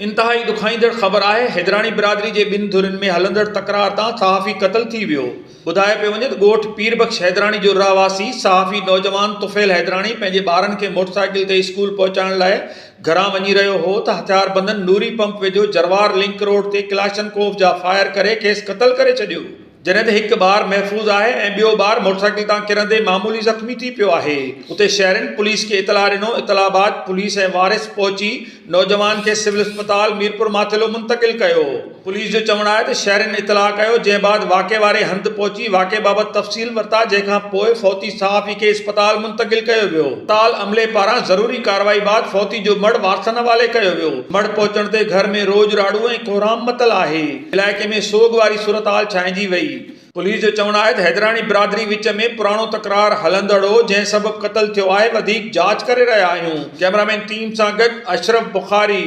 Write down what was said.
انتهائي ڏکائيندڙ خبر آهي، حيدراڻي برادري جي ٻن ڌرين ۾ هلندڙ تڪرار تان صحافي قتل ٿي ويو. ٻڌايو پيو وڃي ته ڳوٺ پير بخش حيدراڻي جو رهواسي صحافي نوجوان طفيل حيدراڻي پنهنجي ٻارن کي موٽرسائيڪل تي اسڪول پهچائڻ لاء گهران وڃي رهيو هو ته هٿياربندن نوري پمپ ويجهو جروار لنڪ روڊ تي ڪلاشنڪوف جا فائر ڪري کيس قتل ڪري ڇڏيو. جڏهن ته هڪ ٻار محفوظ آهي ۽ ٻيو ٻار موٽرسائيڪل تان ڪرندي معمولي زخمي ٿي پيو آهي. اتي شهرين پوليس کي اطلاع ڏنو، اطلاع بعد پوليس ۽ وارث پهچي نوجوان کي سول اسپتال ميرپور ماٿيلو منتقل ڪيو. پوليس جو چوڻ آهي ته شهرين اطلاع ڪيو جنهن بعد واقعي واري هنڌ پهچي واقعي بابت تفصيل ورتا جنهن کان پوء فوتي صحافي کي اسپتال منتقل ڪيو ويو. اسپتال عملي پاران ضروري ڪارروائي بعد فوتي جو مڙهه وارثن حوالي ڪيو ويو. مڙهه پهچڻ تي گهر ۾ روڄ راڙو ۽ ڪهرام متل آهي. علائقي ۾ سوڳ واري صورتحال ڇانئجي وئي. پوليس جو چوڻ آهي ته حيدراڻي برادري وچ ۾ پراڻو تڪرار هلندڙ هو جنهن سبب قتل ٿيو آهي وڌيڪ جاچ ڪري رهيا آهيون. ڪئميرامين ٽيم سان گڏ اشرف بخاري.